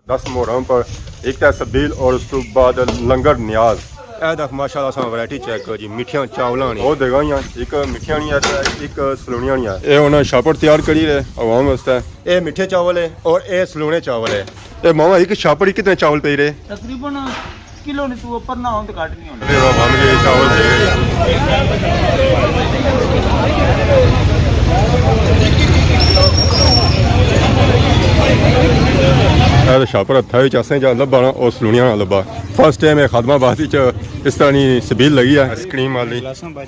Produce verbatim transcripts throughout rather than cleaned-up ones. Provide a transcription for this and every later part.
دس محرم پر ایک تہ سبیل اور اس تو بعد لنگر نیاز۔ اے دیکھ ماشاءاللہ اساں ورائٹی چیک کرو جی، مٹھیاں چاولاں نی۔ او دیگاں ہیاں، ایک مٹھیاں نی ہے تے ایک سلونیاں نی ہے۔ اے ہن شاپر تیار کری رہے عوام واسطے۔ اے مٹھے چاول ہے اور اے سلونے چاول ہے۔ اے ماما، ایک شاپر ہی کتنے چاول پئی رہے؟ تقریباً کلو نہیں تو اوپر نہ ہون تے گھٹ نہیں ہونا۔ اے عوام کے چاول دے۔ اے تے شاپر ہتھا وچ اساں جا لبا نا، او سلونیاں نا لبا۔ فرسٹ ٹائم اے خادم آباد وچ اس طرح نی سبیل لگی ہے، آئس کریم والی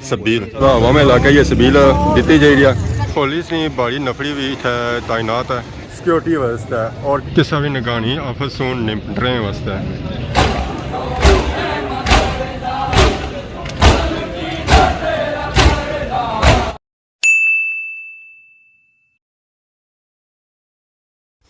سبیل۔ عوام علاقہ یہ سبیل دتی جائی رہی ہے۔ پولیس نی بھاری نفری بھی اتھے تعینات ہے سیکیورٹی واسطے اور کسا بھی نگہانی آفت سوں نمٹنے واسطے۔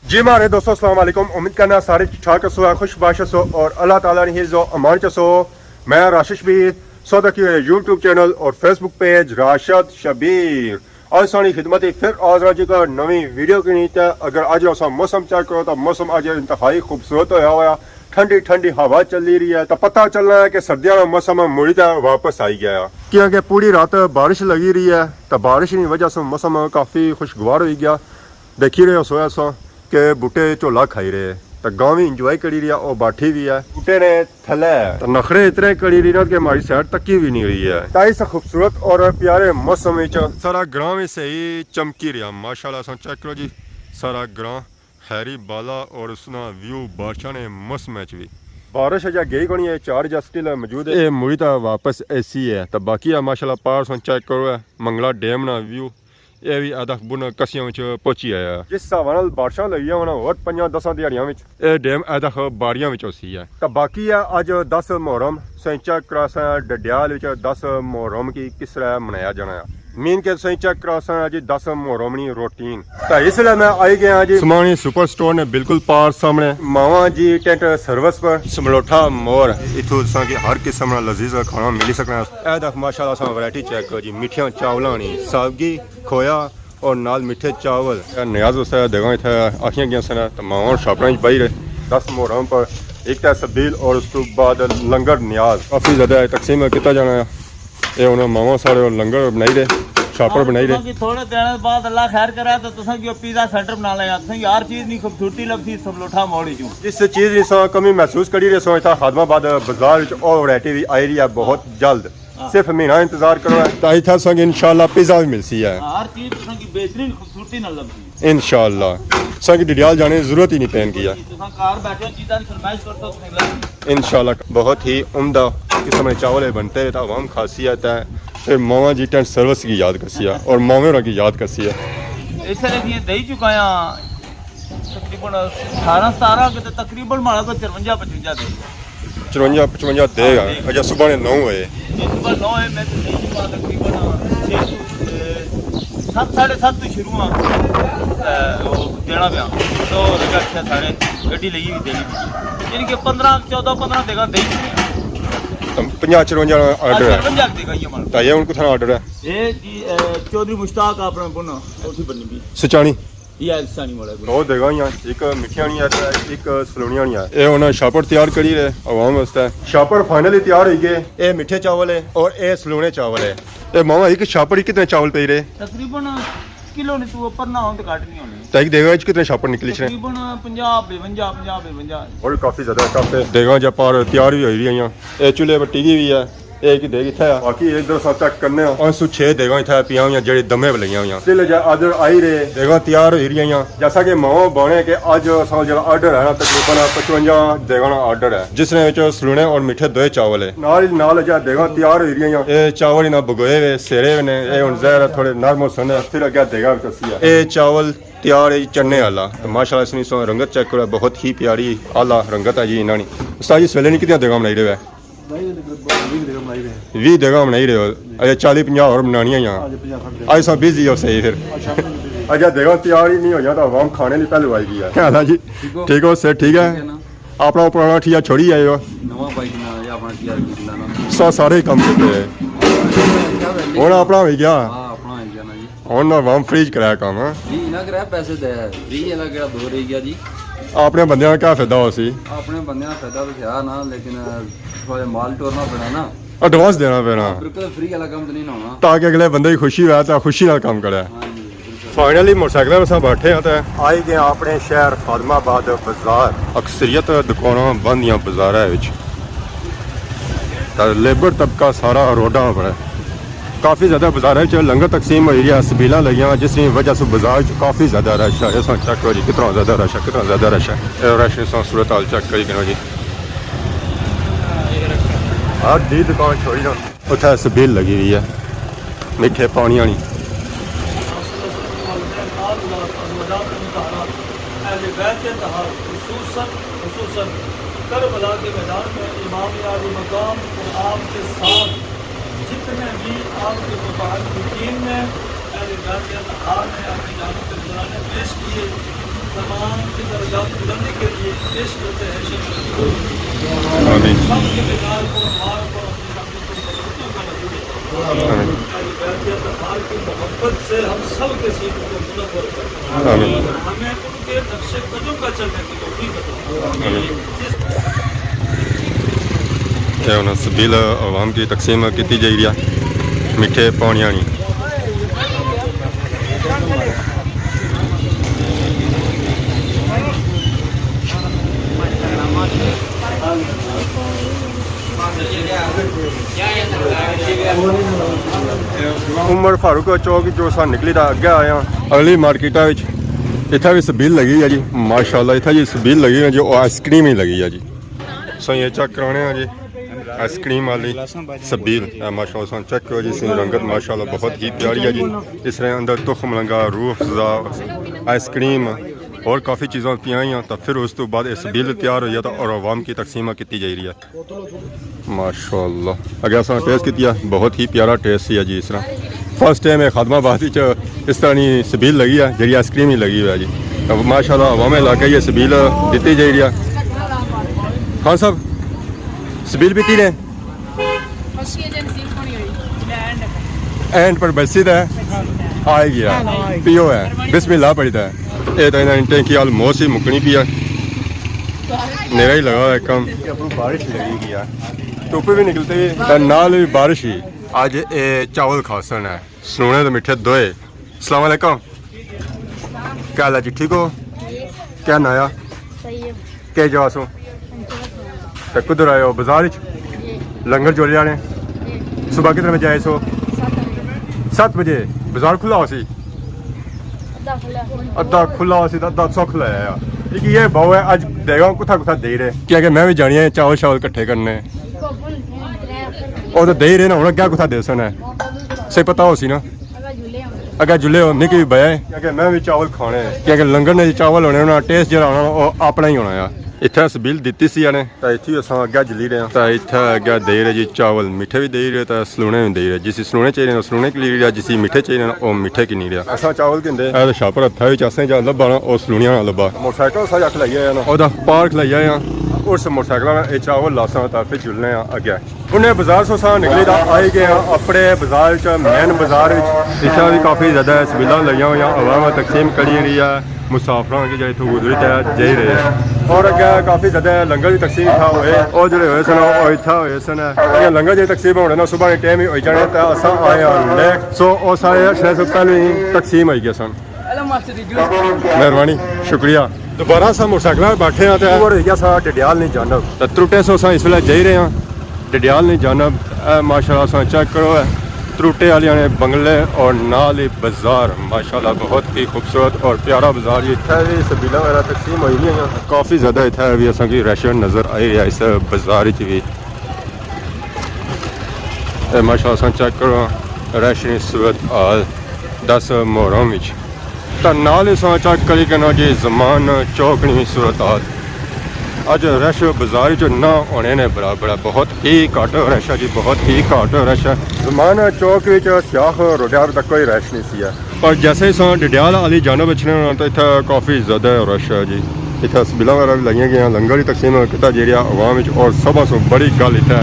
جی مہاڑے دوستو، السلام علیکم۔ امید کرنا سارے ٹھیک ٹھاک ہسو، خوش باش ہسو اور اللہ تعالیٰ نے حفظ و امان چ ہسو۔ میں راشد شبیر، سو تکی ہوئے یوٹیوب چینل اور فیس بک پیج راشد شبیر۔ اج ساڑی خدمت ہی پھر حاضر ہاں جی کا نویں ویڈیو کی نیت ہے۔ اگر اج اساں موسم چیک کرو تو موسم اج انتہائی خوبصورت ہویا ہوا، ٹھنڈی ٹھنڈی ہوا چلی رہی ہے، تو پتہ چلنا ہے کہ سردیاں کا موسم مڑی تے واپس آئی گیا ہے۔ کیونکہ پوری رات بارش لگی رہی ہے، تو بارش کی وجہ سے موسم کافی خوشگوار ہوئی گیا۔ دیکھی رہے ہو سویا سو کہ بوٹے جھولا کھائی رہے، تے گاں وی انجوائے کری رہیا، او باٹھی وی ہے۔ بوٹے نے تھلے ہے۔ تے نخرے اتنے کری رہی نا کہ ہماری سائڈ تکی وی نہیں رہی ہے۔ تے اس خوبصورت اور پیارے موسم وچ سارا گراں وی صحیح چمکی رہیا۔ ماشاءاللہ، اساں چیک کرو جی، سارا گراں خیری بالا اور اس نا ویو بارشاں نے موسم وچ وی۔ بارش اجا گئی کونی ہے، چار جا سٹل موجود ہے۔ اے مڑی تا واپس ایسی ہے۔ تے باقی ہے ماشاءاللہ پار سن چیک کرو ہے، منگلا ڈیم نا ویو۔ اے وی ادک بن کسیاں وچ پہنچی آیا۔ جس حساب نال بارشاں لگیاں ہونا ہور پنجاں دساں دیہاڑیاں وچ۔ اے ڈیم ادک باڑیاں وچ ہوسی ہے۔ تے باقی ہے اج دس محرم، سائیں چیک کراساں ڈڈیال وچ دس محرم کی کس طرح منایا جانا ہے۔ مین کہ سائیں چیک کراساں اج دس محرم نی روٹین۔ تے اس لیے میں آئی گیا جی سمانی سپر سٹور نے بالکل پار سامنے۔ ماواں جی ٹینٹ سروس پر سملوٹھا موڑ۔ اتھوں تساں کی ہر قسم نا لذیذ کھانا ملی سکنا۔ اے دیکھ ماشاءاللہ اساں ورائٹی چیک کرو جی، مٹھیاں چاولاں نی سادگی کھویا اور نال مٹھے چاول۔ اے نیاز واسطے دیگاں اتھے آکھیاں گیاں سن، تے ماواں شاپراں وچ بائی رہے۔ دس محرم پر ایک تہ سبیل اور اس تو بعد لنگر نیاز کافی زیادہ تقسیم کیتا جانا ہے۔ اے ہن ماواں سارے لنگر بنائی رہے، شاپر بنائی رہے۔ تساں کی تھوڑے دناں بعد اللہ خیر کرے تو تساں کی او پیزا سینٹر بنا لے، تساں کی ہر چیز نی خوبصورتی لبسی سملوٹھا موڑ وچوں۔ جس چیز نی سا کمی محسوس کری رہے سو، اتھا خادم آباد بازار وچ او ورائٹی وی آئی رہی ہے بہت جلد۔ ہاں۔ صرف مہینہ انتظار کرو ہے، تاں اتھا سنگ انشاءاللہ پیزا بھی ملسی ہے۔ ہاں، ہر چیز تساں کی بہترین خوبصورتی نال لبسی۔ انشاءاللہ۔ سنگ ڈڈیال جانے کی ضرورت ہی نہیں پین کی ہے۔ تساں گھر بیٹھے ہو، چیزاں دی فرمائش کرو تو تساں لبسی۔ انشاءاللہ۔ بہت ہی عمدہ قسم نے چاول ہے بنتے ہیں، تو عوام خاصیت ہے۔ پھر ماما جی ٹینٹ سروس کی یاد کرسی ہے اور ماما ہوراں کی یاد کرسی ہے۔ اس طرح کی دہی چکایا تقریباً اٹھارہ ستارہ کے تے تقریباً ماڑا کوئی چرونجا پچونجا دے۔ چرونجا پچونجا دے گا۔ ہاں، دے۔ اچھا، صبح نے نو ہوئے۔ جی، صبح نو ہوئے، میں تو نہیں صبح تقریباً چھ، اے، ست، ساڑھے ست تو شروع ہاں۔ اے، وہ دینا پیا۔ تو لگا اچھا ساڑھے گڈی لگی ہوئی دینی پئی۔ یعنی کہ پندرہ، چودہ، پندرہ دیگا دے ہی چکے ہیں۔ پنجاہ چرونجا آرڈر ہے۔ چرونجا دیگا یہ مال۔ تو یہ ہن کتھاں آرڈر ہے؟ یہ جی، اے، چودھری مشتاق اپنا بنا، اسی بنی بھی۔ سچانی؟ یہ ہے سچانی والا بنا۔ دو دیگاں ہیاں، ایک مٹھیاں نی ہے تے ایک سلونیاں نی ہے۔ اے ہن شاپر تیار کری رہے عوام واسطے۔ شاپر فائنلی تیار ہوئی گئے۔ اے مٹھے چاول ہے اور اے سلونے چاول ہے۔ اے ماما، ایک شاپر ہی کتنے چاول پئی رہے؟ تقریباً کلو نہیں تو اوپر نہ ہون تے گھٹ نہیں ہونے۔ تے ایک دیگاں وچ کتنے شاپر نکلی چنے؟ تقریباً پنجاہ، بونجا، پنجاہ، بونجا۔ اور کافی زیادہ کافی دیگاں جا پار تیار بھی ہوئی رہی ہیں۔ اے چولہے پر ٹکی بھی ہے۔ اے ایک دیگ اتھے آ۔ باقی ادھر اساں چیک کرنے آں۔ پانچ سو چھ دیگاں اتھے پیاں ہویاں جیڑھی دمے پہ لگیاں ہویاں۔ سٹل جا آرڈر آئی رہے، دیگاں تیار ہوئی رہیاں۔ جیسا کہ ماما بانے کہ اج اساں جیڑھا آرڈر ہے نا، تقریباً پچونجا دیگاں نا آرڈر ہے، جس نے وچ سلونے اور مٹھے دوئے چاول ہے۔ نال ہی نال جا دیگاں تیار ہوئی رہیاں۔ اے چاول انہاں بگوئے ہوئے، سیرے ہوئے نے، اے ہن ظاہر ہے تھوڑے نرم ہو سن۔ پھر اگے دیگاں وچ اسی ہے۔ اے چاول تیار ہے جی چنے والا۔ تے ماشاءاللہ اس نے سو رنگت چیک کرو، بہت ہی پیاری اعلیٰ رنگت ہے جی انہاں نی۔ استاد جی، اس ویلے نی کتنیاں دیگاں بنائی رہے ہو؟ بھائی، یہ تقریباً ویہہ دیگاں بنائی رہے ہیں۔ ویہہ دیگاں بنائی رہے ہو؟ اچھا، چالی پنجاہ اور بنانیاں ہیاں۔ ہاں جی، پنجاہ کھڑ گئے۔ اج سا بزی ہو صحیح پھر۔ اچھا، ہم تو بزی۔ اچھا، دیگاں تیار ہی نہیں ہویاں تو عوام کھانے نہیں پہلو آئی گئی ہے۔ کیا حال ہے جی؟ ٹھیک ہو؟ ٹھیک ہو، صحت ٹھیک ہے؟ ٹھیک ہے نا؟ اپنا پرانا ٹھیا چھوڑی آئے ہو؟ نواں بھائی جی نال یا اپنا ٹھیا رکھی جنہاں نال۔ سا سارے ہی کم کیتے ہیں۔ کیا ویلے؟ ہن اپنا ہوئی گیا۔ ہاں، اپنا ہوئی گیا نا جی۔ ہن عوام فری چ کرایا کم، ہاں؟ جی، نہ کرایا پیسے دے۔ فری والا کیڑا دور رہ گیا جی؟ اپنے بندیاں نا کیا فائدہ ہو سی؟ اپنے بندیاں نا فائدہ تو تھیا نا، لیکن تھوڑا جہا مال ٹورنا پینا نا۔ ایڈوانس دینا پینا۔ بالکل فری والا کم تو نہیں ہونا۔ تاکہ اگلے بندے کی خوشی ہوئے تو خوشی نال کم کرے۔ ہاں جی، بالکل۔ فائنلی موٹر سائیکل پر اساں بیٹھے ہاں تے آئی گئے ہاں اپنے شہر خادم آباد بازار۔ اکثریت دکاناں بند ہیاں بازار وچ۔ تے لیبر طبقہ سارا روڈاں پر ہے۔ کافی زیادہ بازار وچ لنگر تقسیم ہوئی رہی ہے، سبیلاں لگیاں، جس کی وجہ سے بازار وچ کافی زیادہ رش ہے۔ اساں چیک کرو جی، کتنا زیادہ رش ہے، کتنا زیادہ رش ہے۔ اے رش اساں صورت حال چیک کری کنو جی۔ ہر دی دکان چھوڑی نا۔ اتھے سبیل لگی ہوئی ہے، میٹھے پانی آنی۔ اہل بیت کے تحر خصوصاً، خصوصاً کربلا کے میدان میں امام عالی مقام اور آپ کے ساتھ جتنے بھی آپ کے متعلقین نے، اہل بیت کے تحر نے اپنی جانوں کے نذرانے پیش کیے، تمام کی درجات بلندی کے لیے پیش کرتے ہیں شکر۔ آمین۔ سب کے مزاج کو مبارک اور اپنی رحمتوں پر رحمتوں کا نظر۔ آمین۔ اہل بیت کے تحر کی محبت سے ہم سب کے سینوں کو منور کر۔ آمین۔ ہمیں ان کے نقش قدم پر چلنے کی توفیق عطا۔ آمین۔ جس اے ہن سبیل عوام کی تقسیم کیتی جائی رہی ہے، میٹھے پانی آنی۔ عمر فاروق چوک جو سا نکلی تا اگے آیا اگلی مارکیٹا وچ، اتھا بھی سبیل لگی ہے جی، ماشاءاللہ اتھا جی سبیل لگی ہے جی، او آئس کریم ہی لگی ہے جی۔ سو یہ چیک کرانے ہیں جی، آئس کریم والی سبیل۔ اے ماشاءاللہ سو چیک کرو جی، اس کی رنگت ماشاءاللہ بہت ہی پیاری ہے جی۔ اس نے اندر تخم لنگا، روح افزا، آئس کریم اور کافی چیزاں پیاں ہوئی ہیں۔ تو پھر اس تو بعد یہ سبیل تیار ہوئی ہے تو اور عوام کی تقسیم کیتی جائی رہی ہے۔ ماشاءاللہ۔ اگے اساں ٹیسٹ کیتی ہے، بہت ہی پیارا ٹیسٹ سی جی۔ اس طرح فرسٹ ٹائم ہے خادم آباد وچ اس طرح نی سبیل لگی ہے، جیڑی آئس کریم ہی لگی ہوئی ہے جی۔ ماشاءاللہ عوام علاقہ یہ سبیل دتی جائی رہی ہے۔ خان صاحب، سبیل پیتی نے؟ اینڈ پر بسی تے آئی گیا، پیو ہے۔ بسم اللہ پڑھی تے۔ اے تے انہاں نی ٹینکی آلموسٹ ہی مکنی پئی ہے۔ نیرا ہی لگا ہوا ہے کم۔ بارش لگی گیا، دھوپ بھی نکلتی ہوئی تے نال بھی بارش ہی۔ اج اے چاول کھاسن ہے، سنونے تے میٹھے دوئے۔ السلام علیکم۔ کیا حال ہے جی، ٹھیک ہو؟ کیا ناں آ؟ سید۔ کیا جا سو؟ تے کدھر آئے ہو؟ بازار وچ؟ جی۔ لنگر جولی آنے؟ جی۔ صبح کتنے بجے آئے سو؟ ست بجے۔ ست بجے بازار کھلا ہو سی؟ ادھا کھلا ہو سی۔ ادھا کھلا ہو سی تے ادھا سو کھلا آیا۔ کیونکہ یہ بہو ہے، اج دے گا کتھا کتھا دے رہے۔ کیا کہ میں بھی جانی ہے چاول شاول کٹھے کرنے۔ او تے دے رہے نا، ہن کیا کتھا دے سن ہے؟ سے پتہ ہو سی نا۔ اگے جلے ہو، میں کہ بھیا ہے، کیونکہ میں بھی چاول کھانے ہیں۔ کیونکہ لنگر نے چاول ہونے، انہاں ٹیسٹ جڑا ہونا، او اپنا ہی ہونا ہے۔ اتھے سبیل دتی سی نے، تے اتھے اساں اگے جلی رہے ہیں۔ تے اتھے اگے دے رہے جی چاول، میٹھے بھی دے رہے تے سلونے بھی دے رہے۔ جسی سلونے چاہیے نا، سلونے کی لی رہا، جسی میٹھے چاہیے نا، او میٹھے کی نہیں رہا۔ اساں چاول گھندے۔ اے تے شاپر ہتھا وچ اساں جا لبا نا، او سلونیاں نا لبا۔ موٹر سائیکل سا جا کھلائی آیا نا۔ او دا پارک کھلائی آیا۔ اس موٹر سائیکل نا اے چاول لاساں تے پھر جلنے آں اگے۔ انہیں بازار سو سا نکلی تا آئی گئے ہاں اپنے بازار وچ، مین بازار وچ۔ اتھا بھی کافی زیادہ سبیلاں لگیاں ہوئیاں، عوام تقسیم کری رہی ہے، مسافراں کی جائے اتھوں گزری تے جائی رہے ہیں۔ اور اگے کافی زیادہ لنگر بھی تقسیم اتھا ہوئے، او جڑے ہوئے سن، او اتھا ہوئے سن۔ اے لنگر جے تقسیم ہونے نا، صبح نے ٹائم ہی ہوئی جانے، تے اساں آئے ہاں لیٹ۔ سو او سارے شہر سے پہلے ہی تقسیم ہوئی گئے سن۔ ہیلو ماسٹر جی، جوس۔ مہربانی، شکریہ۔ دوبارہ اساں موٹر سائیکل پر بیٹھے ہاں تے اوور ہوئی گیا سا ڈڈیال نی جانب۔ تے ترٹے سو اساں اس ویلے جائی رہے ہاں ڈڈیال نی جانب۔ اے ماشاءاللہ اساں چیک کرو، اے ترٹے آلیاں نے بنگلے اور نال ہی بازار، ماشاءاللہ بہت ہی خوبصورت اور پیارا بازار۔ اتھے بھی سبیلاں وغیرہ تقسیم ہوئی ہوئی ہیں۔ کافی زیادہ اتھے بھی اساں کی رش نظر آئی رہا اس بازار وچ بھی۔ اے ماشاءاللہ اساں چیک کرو رش نی صورت حال دس محرم وچ۔ تے نال ہی اساں چیک کری کنا جی زمان چوک نی صورت حال۔ اج رش بازار وچ نہ ہونے نے برابر ہے، بہت ہی گھٹ رش ہے جی، بہت ہی گھٹ رش ہے۔ زمان چوک وچ سیاخ روڈیا تک کوئی رش نہیں سی ہے۔ پر جیسے ہی اساں ڈڈیال آلی جانب اچھنے ہونا تو اتھا کافی زیادہ رش ہے جی۔ اتھا سبیلاں وغیرہ بھی لگیاں گئیاں، لنگر ہی تقسیم کیتا جیڑا عوام وچ، اور سب سو بڑی گل اتھا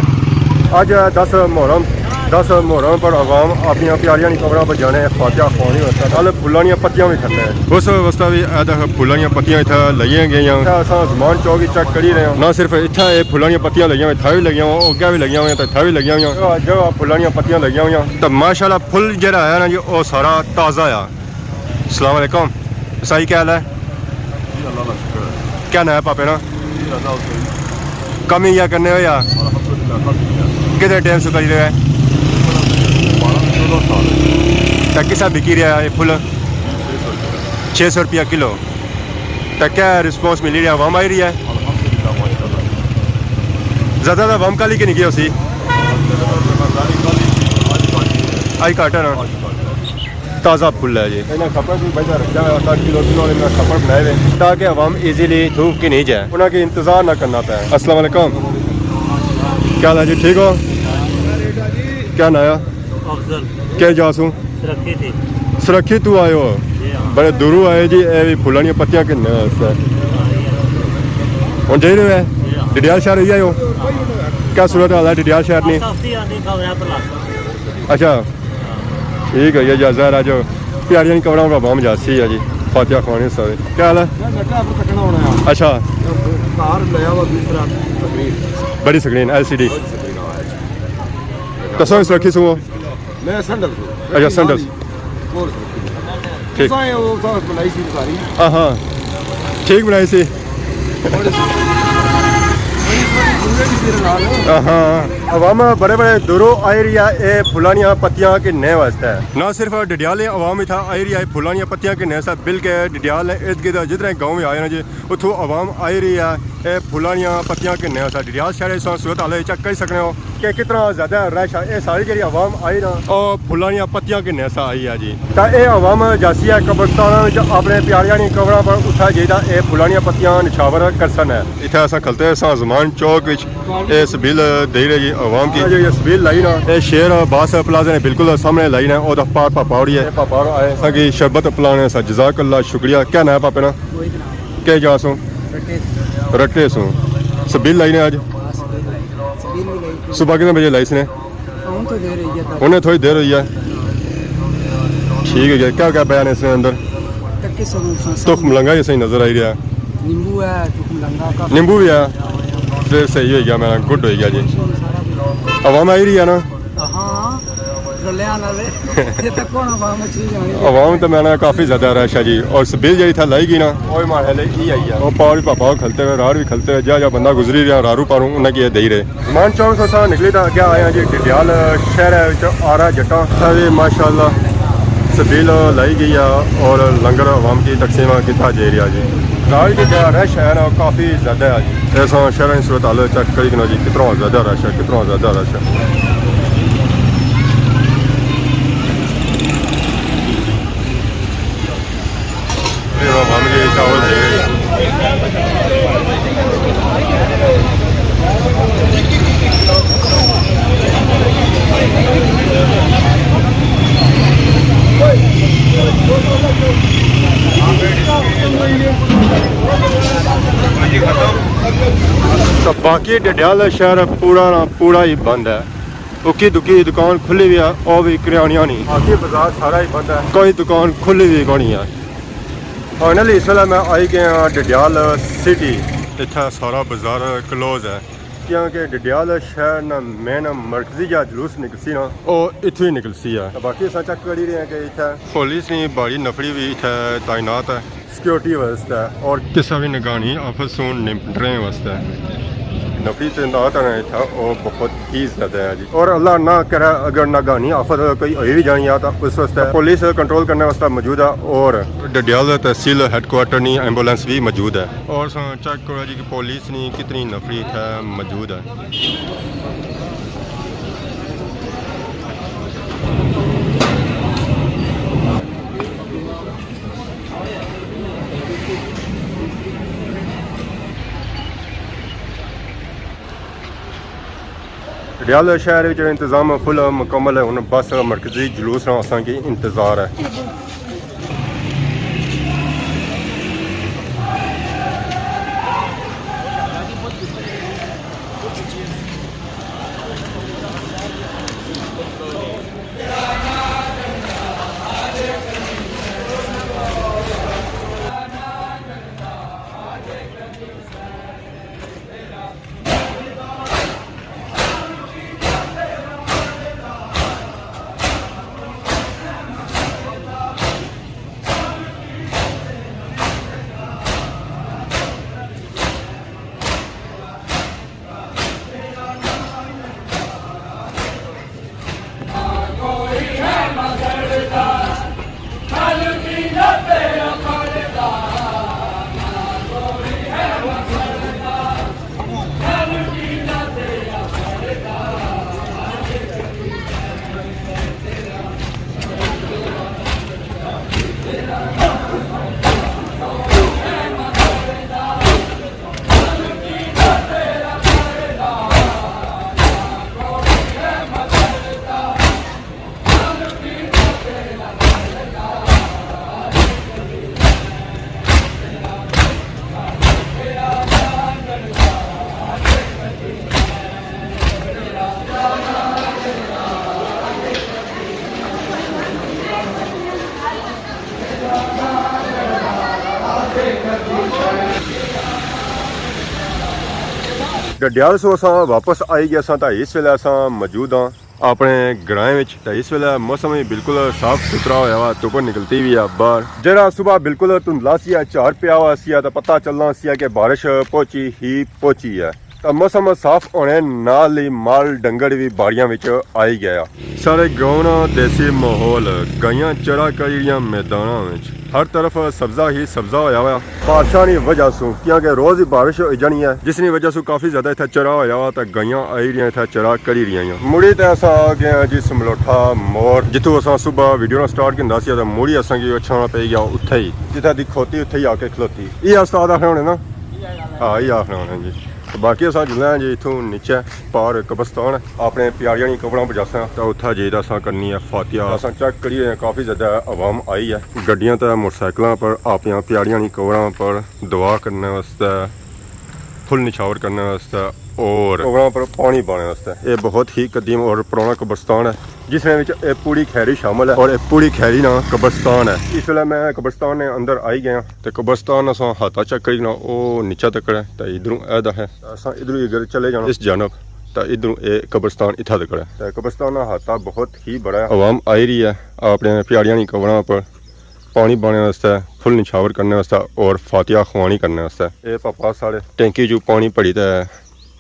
اج دس محرم دس محرم پر عوام اپنیاں پیاریاں نی قبراں پر جانے فاتحہ خوانی واسطے۔ نال پھلاں نیاں پتیاں وی کھڑنے۔ اس واسطے وی اے تک پھلاں نیاں پتیاں اتھا لائیاں گئیاں۔ اتھا اساں زمان چوک وچ چیک کری رہے ہاں۔ نہ صرف اتھا اے پھلاں نیاں پتیاں لگیاں ہوئیاں، اتھا وی لگیاں ہوئیاں، تے اتھا وی لگیاں ہوئیاں۔ جگہ جگہ پھلاں نیاں پتیاں لگیاں ہوئیاں۔ تے ماشاءاللہ پھل جیڑا ہے نا جی، او سارا تازہ آ۔ السلام علیکم۔ سائیں، کیا حال ہے؟ جی، اللہ کا شکر ہے۔ کیا نام ہے پاپے نا؟ جی، رضا حسین۔ کم ہی یا کرنے ہو یا؟ الحمدللہ، کم ہی ہے۔ کتنے ٹائم سے کری رہے ہیں؟ بارہ چودہ سال ہے۔ تو کسا بکی رہا ہے پھول؟ جی، چھ سو روپیہ۔ چھ سو روپیہ کلو۔ تو کیا رسپانس ملی رہی ہے؟ عوام آئی رہی ہے؟ الحمدللہ، ماشاءاللہ۔ زیادہ تر عوام کالی کی نہیں گئی اسی؟ زیادہ تر زمین کالی کی، آج کالی ہے۔ آج گھٹ ہے نا؟ آج گھٹ ہے۔ تازہ پھل ہے جی۔ انہاں کھپڑ بھی بجا رکھا ہے، ہر کلو کلو نے انہاں کھپڑ بنائے ہوئے، تاکہ عوام ایزیلی تھوک کے نہیں جائے، انہاں کے انتظار نہ کرنا پے۔ السلام علیکم، کیا حال ہے جی؟ ٹھیک ہو؟ کیا نام ہے؟ افضل۔ کیا جا سوں؟ سرکھی تھی۔ سرکھی تو آئے ہو؟ جی ہاں۔ بڑے دوروں آئے جی، اے بھی پھلاں نیاں پتیاں گھننے واسطے۔ ہن جائی رہے ہو؟ جی ہاں۔ ڈڈیال شہر ہی آئے ہو؟ ہاں۔ کیا صورت حال ہے ڈڈیال شہر نی؟ کافی آدمی کھا رہا پلاس۔ اچھا۔ ٹھیک ہے، یہ جا ظاہر ہے جو پیاریاں نی قبراں پر عوام جاسی ہے جی، فاتحہ خوانی سارے۔ کیا حال ہے؟ میں بیٹا آپ تکنا ہونا ہے۔ اچھا۔ کار لیا ہوا دوسرا سکرین۔ بڑی سکرین، ایل سی ڈی۔ بڑی سکرین آ ہے۔ کسا اس رکھی سو؟ میں سینڈل سو۔ اچھا، سینڈل۔ اور سکرین۔ ٹھیک۔ تساں اے او تساں بنائی سی ساری۔ ہاں ہاں۔ ٹھیک بنائی سی۔ ہاں ہاں۔ عوام بڑے بڑے دوروں آئی رہی ہے اے پھلاں نیاں پتیاں گھننے واسطے۔ نہ صرف ڈڈیالے عوام اتھا آئی رہی ہے پھلاں نیاں پتیاں گھننے واسطے، بلکہ ڈڈیال نے ارد گرد جتنے گاؤں وی آئے نا جی، اتھوں عوام آئی رہی ہے اے پھلاں نیاں پتیاں گھننے واسطے۔ ڈڈیال شہر اچ ساں صورت حال چیک کری سکنے ہو کہ کتنا زیادہ رش ہے۔ اے ساری جیڑی عوام آئی نا، او پھلاں نیاں پتیاں گھننے واسطے آئی ہے جی۔ تاں اے عوام جاسی ہے قبرستاناں وچ اپنے پیاریاں نی قبراں پر، اتھا جائی تاں اے پھلاں نیاں پتیاں نچھاور کرسن ہے۔ اتھا اساں کھلتے ساں زمان چوک وچ، اے سبیل دئی رہے جی عوام کی۔ جو یہ سبیل لائی نا، اے شیر باس پلازے نے بالکل سامنے لائی نا، او دا پار پاپاوڑی ہے۔ اے پاپاوڑ آئے۔ اساں کی شربت پلانے سا، جزاک اللہ، شکریہ۔ کیا نام ہے پاپے نا؟ موہت نام۔ کیا جا سوں؟ رٹے۔ رٹے سوں۔ سبیل لائی نے اج؟ ہاں، سبیل لائی۔ سبیل بھی لائی۔ صبح کتنے بجے لائی اس نے؟ ہن تو دیر ہوئی ہے۔ انہیں تھوڑی دیر ہوئی ہے۔ ٹھیک ہے، کیا کیا پیا نے اس نے اندر؟ تکے سموسہ، تخم لنگا ہی صحیح نظر آئی رہا۔ نیمبو ہے، تخم لنگا، کافی۔ نیمبو بھی ہے۔ پھر صحیح ہوئی گیا، میں گڈ ہوئی گیا جی۔ عوام آئی رہی ہے نا؟ ہاں، رلیاں نال۔ یہ تک کون عوام اچھی جانی۔ عوام تو میں نا کافی زیادہ رش ہے جی، اور سبیل جڑی تھا لائی گئی نا، وہ ماڑے لے ہی آئی ہے۔ وہ پار بھی پاپا کھلتے ہوئے، راڑ بھی کھلتے ہوئے، جا جا بندہ گزری رہا، راڑو پاروں انہیں کی دئی رہے۔ زمان چوک سو ساں نکلی تاں اگے آئے ہاں جی ڈڈیال شہر وچ آرا جٹاں۔ اتھا وی ماشاءاللہ سبیل لائی گئی ہے اور لنگر عوام کی تقسیم کیتا جائی رہیا جی۔ راج کی جگہ رش ہے نا، کافی زیادہ ہے جی۔ ایسا شہر کی صورت حال چیک کری کنا جی، کتنا زیادہ رش ہے، کتنا زیادہ رش ہے۔ تو باقی ڈڈیال شہر پورا نا پورا ہی بند ہے۔ اکی دکی دکان کھلی ہوئی ہے، او بھی کریانیاں نی۔ باقی بازار سارا ہی بند ہے۔ کوئی دکان کھلی ہوئی کونی ہے۔ فائنلی اس ویلے میں آئی گیا ہاں ڈڈیال سٹی۔ اتھا سارا بازار کلوز ہے۔ کیونکہ ڈڈیال شہر نا مین مرکزی جا جلوس نکلسی نا، او اتھوں ہی نکلسی ہے۔ باقی اساں چیک کری رہے ہیں کہ اتھا پولیس نی بھاری نفری بھی اتھا تعینات ہے سیکیورٹی واسطے، اور کسا بھی نگہانی آفت سوں نمٹنے واسطے نفری تعینات ہے نا اتھا، او بہت ہی زیادہ ہے جی۔ اور اللہ نہ کرے اگر نگہانی آفت کوئی ہوئی بھی جانی ہے تو اس واسطے پولیس کنٹرول کرنے واسطے موجود ہے، اور ڈڈیال تحصیل ہیڈ کوارٹر نی ایمبولینس بھی موجود ہے۔ اور ساں چیک کرو جی کہ پولیس نی کتنی نفری اتھا موجود ہے۔ ڈڈیال شہر وچ انتظام فل مکمل ہے، ہن بس مرکزی جلوس نا اساں کی انتظار ہے۔ ڈڈیال سو اساں واپس آئی گیا ساں، تاں اس ویلے اساں موجود ہاں اپنے گرائیں وچ۔ تاں اس ویلے موسم وی بالکل صاف ستھرا ہویا ہوا، دھوپ نکلتی وی ہے باہر۔ جیڑا صبح بالکل دھندلا سی، جھڑ پیا ہوا سی، تاں پتہ چلنا سی کہ بارش پہنچی ہی پہنچی ہے۔ تاں موسم صاف ہونے نال ہی مال ڈنگر وی باڑیاں وچ آئی گیا۔ سارے گاؤں نا دیسی ماحول، گائیاں چرا کری رہیاں میداناں وچ، ہر طرف سبزہ ہی سبزہ ہویا ہوا۔ بارشاں نی وجہ سوں، کیونکہ روز ہی بارش ہوئی جانی ہے، جس نی وجہ سوں کافی زیادہ اتھا چرا ہویا ہوا، تے گائیاں آئی رہیاں اتھا چرا کری رہیاں۔ مڑی تے اساں آ گئے ہاں جی سملوٹھا موڑ، جتھوں اساں صبح ویڈیو نا سٹارٹ کیندا سی، تے مڑی اساں کی اچھانا پئی گیا اتھے ہی، جتھے دی کھوتی اتھے ہی آ کے کھلوتی۔ یہ استاد آخنے ہونے نا؟ ہاں، یہ آخنے ہونے جی۔ تے باقی اساں جلنے ہاں جی اتھوں نیچے پار قبرستان ہے، اپنے پیاریاں نی قبراں پجاساں، تے اتھا جائی تے اساں کرنی ہے فاتحہ۔ اساں چیک کری رہے ہیں، کافی زیادہ عوام آئی ہے، گڈیاں تے موٹر سائیکلاں پر اپنیاں پیاریاں نی قبراں پر دعا کرنے واسطے، پھل نچھاور کرنے واسطے اور قبراں پر پانی پانے واسطے۔ یہ بہت ہی قدیم اور پرانا قبرستان ہے، جس نے وچ اے پوڑی کھیری شامل ہے اور اے پوڑی کھیری نا قبرستان ہے۔ اس ویلے میں قبرستان نے اندر آئی گیا تے قبرستان اساں ہاتھا چیک کری نا، او نیچا تکڑ ہے تے ادھروں اے دا ہے۔ اساں ادھروں اگر چلے جانا اس جانب تے ادھروں اے قبرستان اتھا تکڑ ہے۔ تے قبرستان نا ہاتھا بہت ہی بڑا ہے۔ عوام آئی رہی ہے اپنے پیاریاں نی قبراں پر پانی پانے واسطے، پھل نچھاور کرنے واسطے اور فاتحہ خوانی کرنے واسطے۔ اے پاپا ساڑے ٹینکی چوں پانی بھری تے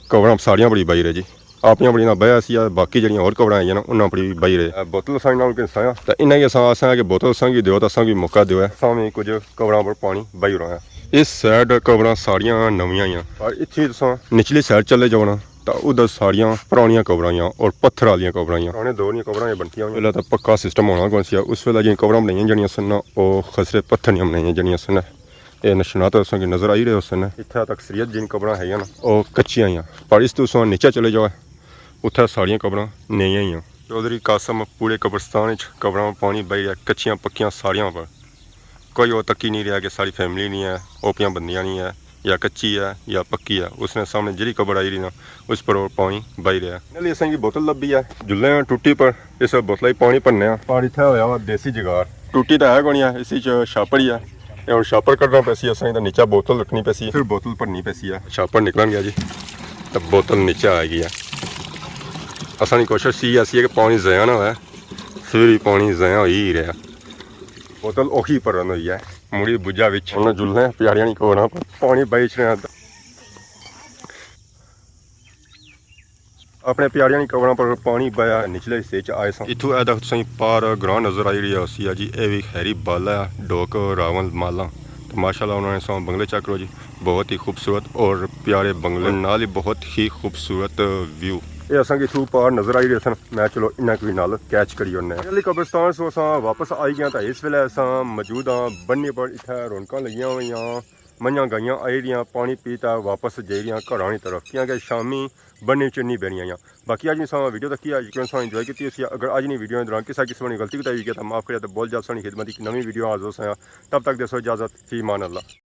قبراں ساریاں بڑی بائی رہے جی۔ اپنیاں بڑیاں بہیا سی، باقی جڑیاں ہور قبراں آئیاں نا، انہاں بڑی بائی رہے۔ اے بوتل اساں انہاں نوں کسایا، تے انہاں کی اساں آساں کہ بوتل اساں کی دیو، تے اساں کی موقع دیو ہے۔ اساں وی کچھ قبراں پر پانی بائی رہا ہے۔ اس سائیڈ قبراں ساریاں نویاں ہیاں، پر اتھی تساں نچلی سائیڈ چلے جاؤ نا، تے ادھر ساریاں پرانیاں قبراں ہیاں اور پتھر آلیاں قبراں ہیاں۔ پرانے دور نیاں قبراں ہیاں بنتیاں ہوئیاں۔ پہلے تاں پکا سسٹم ہونا کون سی، اس ویلے جیاں قبراں بنائیاں جانیاں سن نا، او خسرے پتھر نیاں بنائیاں جانیاں سن۔ اے نشانات اساں کی نظر آئی رہے ہوسن۔ اتھے تک اکثریت جن قبراں ہیاں نا، او کچیاں ہیاں، پر اس تو تساں نیچے چلے جاؤ، اتھے ساریاں قبراں نیاں ہیاں۔ چوہدری قاسم پوڑے قبرستان وچ قبراں پانی بہی رہیا، کچیاں پکیاں ساریاں پر۔ کوئی او تکی نہیں رہیا کہ ساڑی فیملی نہیں ہے، اوپیاں بندیاں نہیں ہے، یا کچی ہے یا پکی ہے۔ اس نے سامنے جیڑی قبر آئی رہی نا، اس پر او پانی بہی رہیا۔ نالی اساں کی بوتل لبھی ہے، جلے ہیں ٹوٹی پر، اس بوتل ہی پانی بھرنے آں۔ پر اتھے ہویا ہوا دیسی جگاڑ۔ ٹوٹی تاں ہے کونی ہے، اسی چ شاپر ہی ہے۔ اے ہن شاپر کڈنا پیسی اساں کی، تے نیچا بوتل رکھنی پیسی ہے، پھر بوتل بھرنی پیسی ہے۔ شاپر نکلن گیا جی، تے بوتل نیچے آ گئی ہے۔ اساں نی کوشش سی ایسی ہے کہ پانی ضائع نہ ہوئے، پھر بھی پانی ضائع ہوئی ہی رہیا۔ بوتل اوکھی بھرن ہوئی ہے۔ مڑی بجا وچ ہن جلنے پیاریاں نی قبراں پر پانی بہی چڑیا۔ اپنے پیاریاں نی قبراں پر پانی بہیا، نچلے حصے چ آئے ساں۔ اتھوں اے تک تساں کی پار گراں نظر آئی رہی ہوسی ہے جی، اے وی خیری بالا ہے، ڈوک راول مالا۔ تے ماشاءاللہ انہاں نے ساں بنگلے چیک کرو جی، بہت ہی خوبصورت اور پیارے بنگلے، نال ہی بہت ہی خوبصورت ویو۔ اے اساں کی اتھوں پار نظر آئی رہے سن، میں چلو انہاں کو وی نال کیچ کری اوڑنے آں۔ علی قبرستان سو اساں واپس آئی گئے تاں اس ویلے اساں موجود ہاں بنی پر، اتھے رونقاں لگیاں ہوئیاں۔ منجھاں گائیاں آئی رہیاں، پانی پی تے واپس جائی رہیاں گھراں نی طرف، کیاں کہ شامی بنی وچ نہیں بہنیاں آیاں۔ باقی اج نی ساں ویڈیو تکی، یقیناً ساں انجوائے کیتی ہوسی۔ اگر اج نی ویڈیو دوران کسے قسم نی غلطی کوتاہی ہوئی گیا تاں معاف کریا تے بول جا، ساں نی خدمت اچ نویں ویڈیو حاضر ہوساں۔ تب تک دیسو اجازت، فی امان اللہ۔